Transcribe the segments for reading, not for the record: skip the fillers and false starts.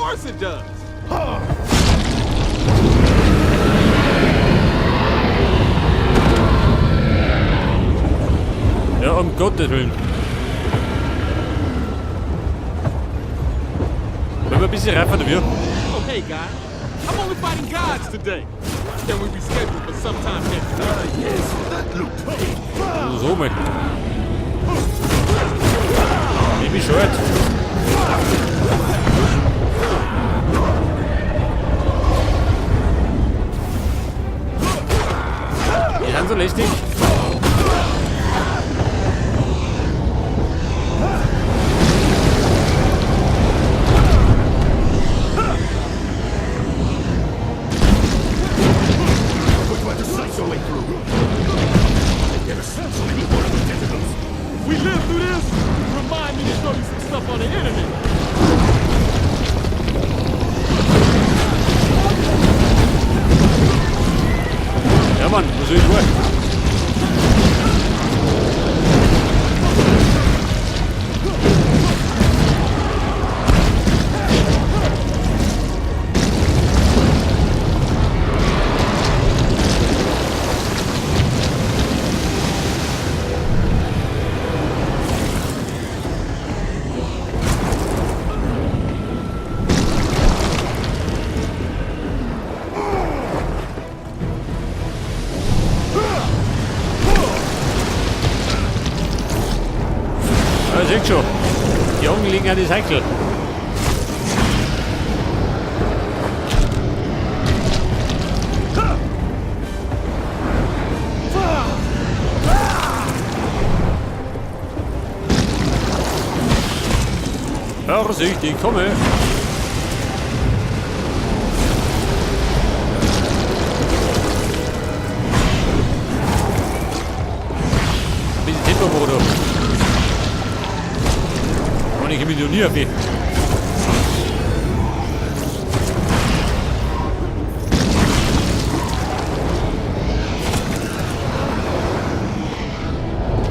Course it does. Ja, um Gottes Willen. Wenn wir ein bisschen reifer dafür. Oh, hey, guys. I'm only fighting gods today. Can we reschedule for sometime next week? Ah, yes, that looked painful. So mal. Ich bin schuld. Die sind so lästig. We're trying to slice our way through. I've never seen so many horrible tentacles. If we live through this, remind me to show you some stuff on the internet. Ja, Mann, was soll ich tun? Ja, seht schon. Die Augen liegen an die Cycle. Vorsicht, ich komme. Ein bisschen Tempo, Bruder. Und ich komme nie auf.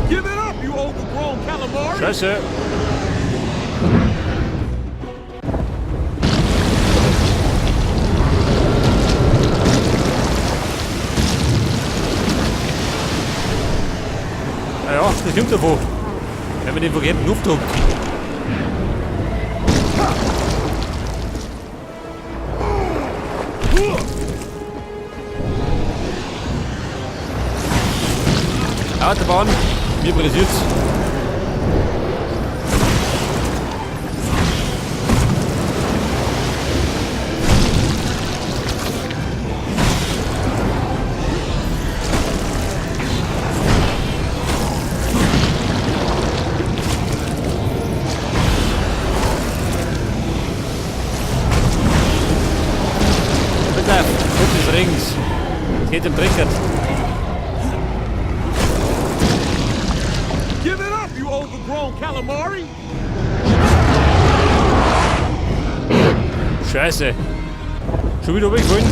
Give it up, you overgrown calamari! Scheiße. Ja, das kommt davon. Wenn man den verkehrten Knopf drückt. Autobahn, mir pressiert's. Bitte, Gott des Rings. Es geht im Dreckert. Give it up, you overgrown calamari! Scheiße. Schon wieder runtergefallen.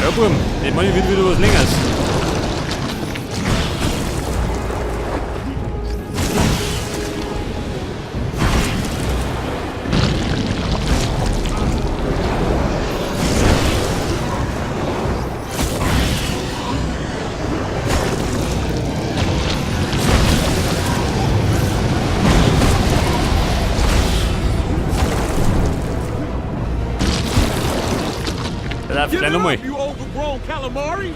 Ja, Bub, ich meine, wird wieder was Längeres. Pass auf, Give gleich it nochmal. up, you overgrown calamari!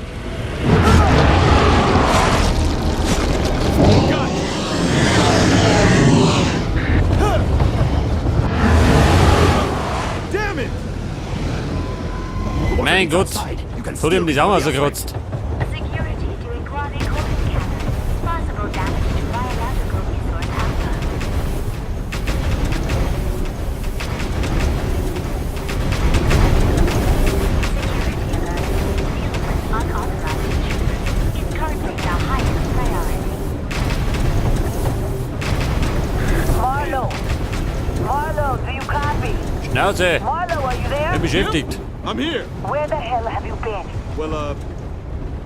Got you. Damn it! Mein Gott, You can hat ihm still das auch rausgekratzt. Security doing quasi core scanner. Possible damage to biological resource Alpha. Security alert. Dealing with unauthorized intruders is currently the highest priority. Marlowe! Marlowe, do you copy? Schnauze, Marlowe, are you there? bin beschäftigt. I'm here. Where the hell have you been? Well,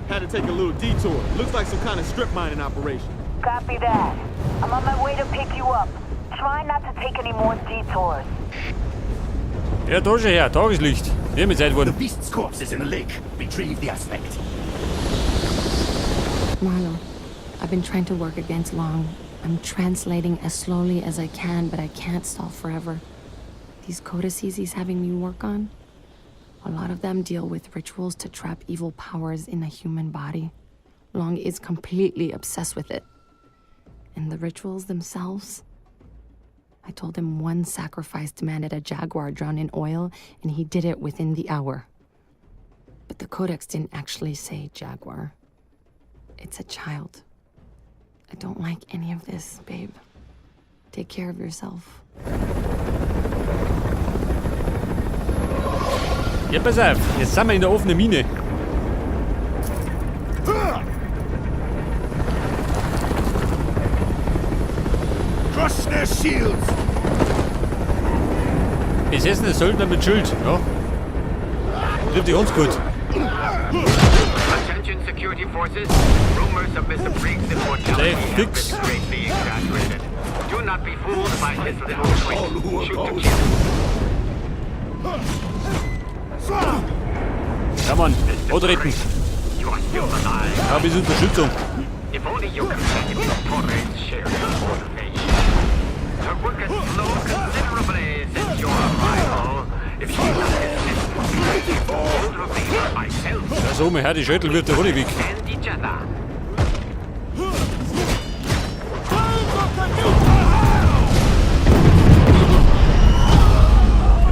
had to take a little detour. Looks like some kind of strip mining operation. Copy that. I'm on my way to pick you up. Try not to take any more detours. Ja, da schon her, Tageslicht. Wir mit Zeit The worden. beast's corpse is in the lake. Retrieve the aspect. Marlo, I've been trying to work against Long. I'm translating as slowly as I can, but I can't stall forever. These codices he's having me work on, a lot of them deal with rituals to trap evil powers in a human body. Long is completely obsessed with it. And the rituals themselves? I told him one sacrifice demanded a jaguar drowned in oil, and he did it within the hour. But the codex didn't actually say jaguar. It's a child. I don't like any of this, babe. Take care of yourself. Ja, pass auf, jetzt sind wir in der offenen Mine. Crush their shields! Besessene Söldner mit Schild, ja. Trifft dich uns gut. Attention security forces. Rumors of Mr. Briggs' immortality Safe have fix. been greatly exaggerated. Do not be fooled by his little All who tricks. Shoot to oppose. kill. Ja, Mann, Mr. antreten. Briggs, you are still alive. Ja, ein bisschen Unterstützung. If only your companion Torres shared your motivation. Her work has slowed considerably since your arrival. If she does desist, I'll replace her myself Ja, so, mein Herr, die Schädel wird der Honig weg. and each other.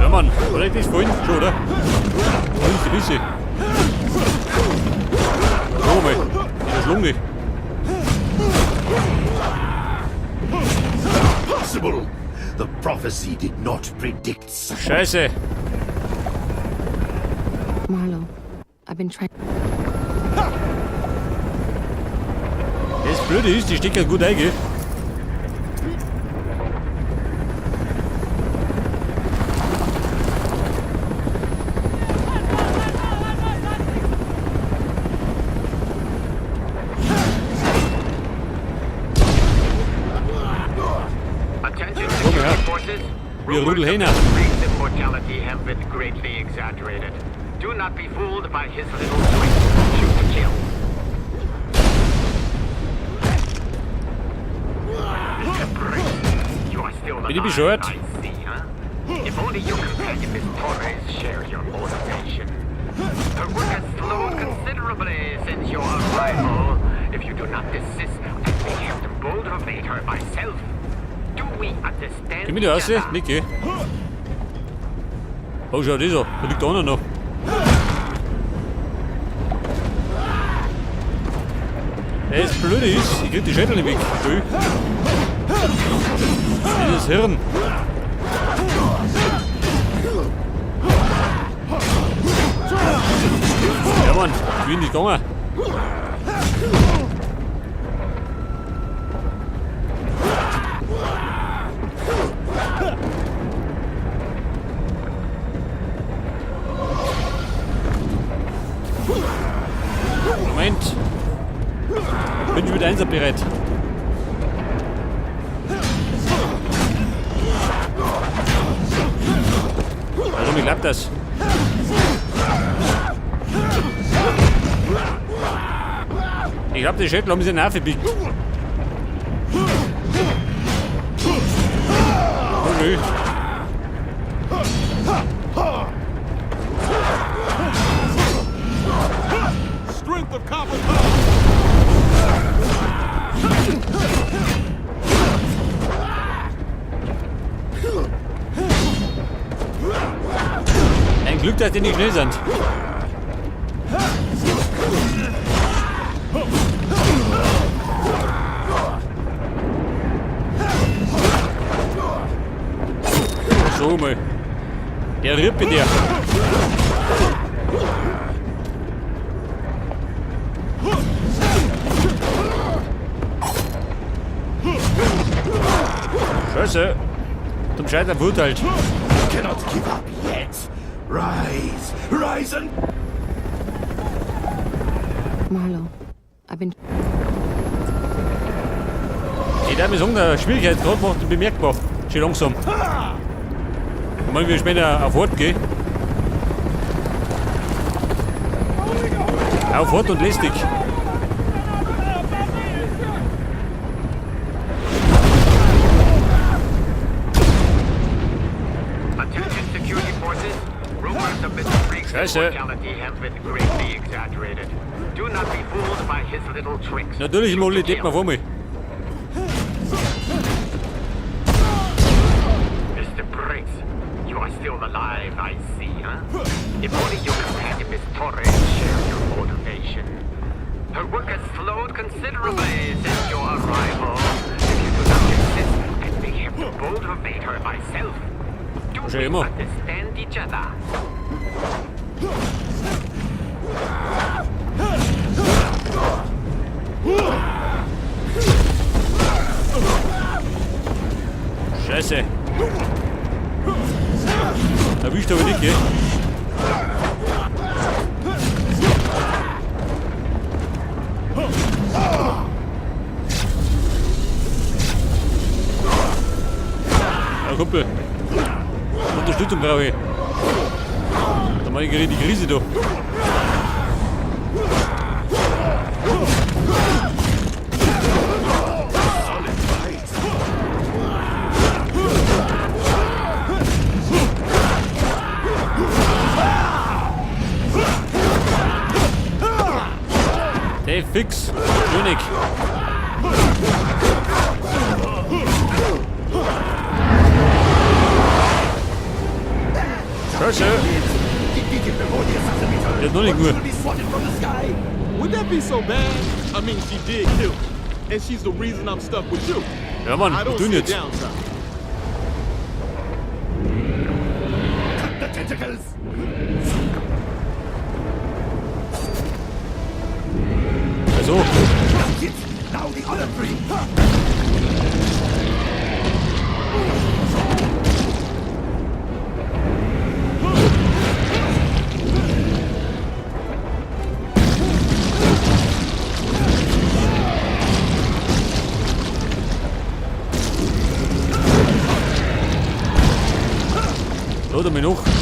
Ja, Mann, war ich das vorhin schon, oder? Und die Bisse. So, mal, in der Schlunge. Impossible! The prophecy did not predict such. Scheiße. Marlo, I've been trying. Das Blöde ist, die stecken gut ein, gell? Attention Komm her. security forces. Wir Rumors of Rudelhähner. Mr. Briggs' immortality have been greatly exaggerated. Do not be fooled by his little tricks. Shoot to kill. Mr. Briggs, you are still Bin ich alive, bescheuert? I see, huh? If only your companion, Miss Torres, shared your motivation. Her work has slowed considerably since your arrival. If you do not desist, I may have to motivate her myself. Do we understand Gib mir die each raus, other? Niki. Oh, schau das an. Da liegt einer noch. Das Blöde ist, ich krieg die Schädel nicht weg. Schön. Dieses Hirn. Ja, Mann, wie nicht gegangen. Moment. Bin schon wieder einsatzbereit. Also, mir klappt das. Ich glaube, die Schädel haben sich nachgepickt. Okay. Strength of copper. Ein Glück, dass die nicht schnell sind. So mal. Der Rippe der. Scheiße. Zum Scheitern verurteilt. Cannot give up yet. Rise, rise and Marlo, I've been Ich darf mir sagen, der Schwierigkeitsgrad macht ihn bemerkbar. Schön langsam. Ich meine, wir später auf Hort gehen. Auf Hort und lästig. Attention security forces. Rumors of Mr. Briggs' Scheiße. immortality have been greatly exaggerated. Do not be fooled by his little tricks. Natürlich, Molly, depp mal vor mir. Mr. Briggs, you are still alive, I see, huh? If only your companion, Miss Torres, shared your motivation. Her work has slowed considerably since your arrival. If you do not desist, I may have to motivate her myself. Do Schau we immer. understand each other? Scheiße. Erwischt aber nicht, gell? Ja, Kumpel. Unterstützung brauche ich. Da mach ich gerade die Krise da. Hey, fix. König. Scheiße. Der hat noch nicht nur. Be swatted from the sky. Would that be so bad? I mean, she did kill me. And she's the reason I'm stuck with you. Ja, Mann, I was don't tun see a jetzt? downside. Cut the tentacles. Also, Shit. Now the other three. so, da bin ich noch.